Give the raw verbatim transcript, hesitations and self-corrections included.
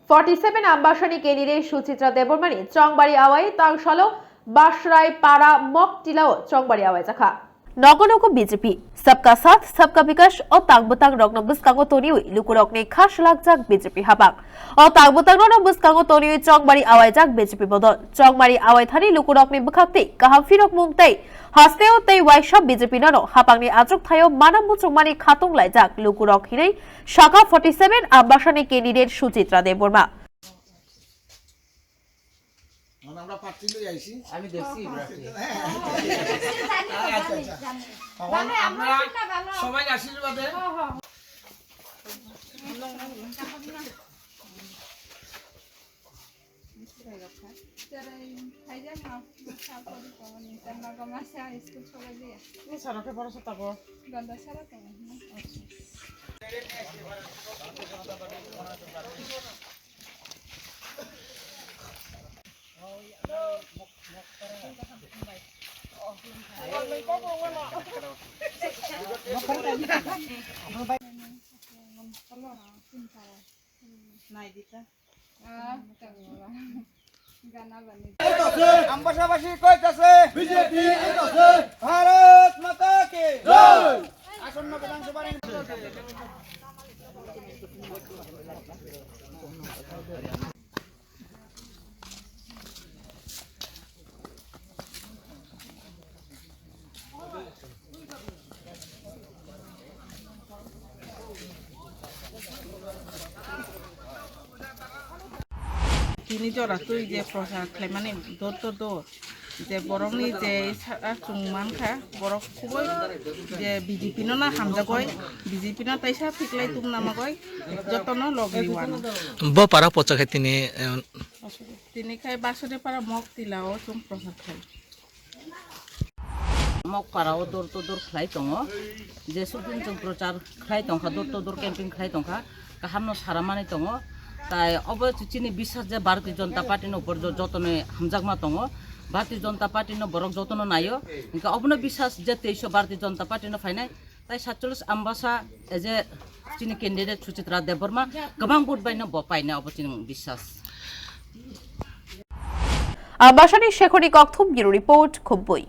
Forty seven Ambasani candidate Suchitra Debbarmani Chongbari awai tangsalo Basrai Para Mok Tilao Chongbari awai jakha. Nogo nogo B J P, sabka sath, sabka bikash o tang bwtang rokno bwskango toniwi lukurokni kha swlakjak B J P habang. O tang bwtang rokno bwskango toniwi Chongbari awaijak B J P bodol. Chongbari awai thani lukurokni bwkhak tei kaham phirokmung tei hasteo tei waisa B J P nono hapangni achuk thaio mana muchungmani khatung laijak lukurok hinwi saka forty seven Ambasani candidate Suchitra Debbarma. এখন আমরা প্রার্থী লই আইছি। আমি দেখছি প্রার্থী। আচ্ছা, আচ্ছা। এখন আমরা সবাই আশীর্বাদে। Ambasabasi কইতাছে বিজেপি আইতাছে। ভারত মাতা কি জয়। আসন্ন বিধানসভা নির্বাচন। Tini jora twi je prochar khlaimani door to door, je borokni je sa-, chwng mankha, borok kubui je B J P no na hamjagoi, B J P no taisa phiklai tung namagoi, jotono logi wano. Bo para pochak hai tini, eh, Tini khai Basudepara Mok Tilao chwng prochar khai. Mokpara o door to door khlai tongo, je sudin chwng prochar khlai tongkha, door to door campaign khlai tongkha, kaham no sara mani tongo. Tai obo chini biswas je Bharatiya Janata Party no upor jo-, jotono hamjakma tongo. Bharatiya Janata Party no borok jotono naio, hinkhe obono biswas je teisho Bharatiya Janata Party no phainai. Tai satchollis Ambasa, as a chini candidate Suchitra Debbarma, kwbang vote bai no bo paina obo chini biswas. Ambasani Shekhorni kokthum bureau report, Khumpui.